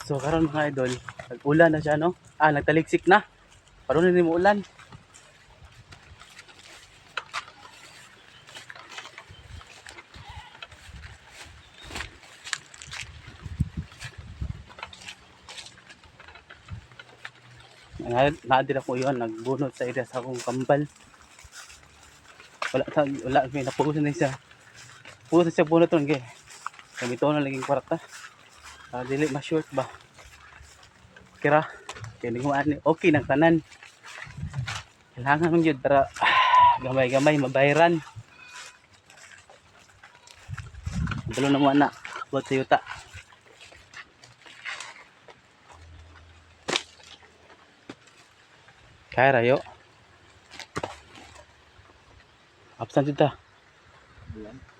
So karon, mga idol, nag-ulan na siya, no? Ah, nagtaligsik na. Karon na mo ulan. Naa din ako yun, nagbunot sa area sa akong kambal. Wala ta, wala may napuusan na siya. Puusan siya bunot ron kay. Gamito na laging kwarta. Ah, dili ma-short ba. Kira kay niguan ni okay nang tanan. Kailangan man gyud para gamay-gamay mabayaran. Dalo na mo ana, buhat sa yuta. Kaya rayo. Absent jud ta. Bulan.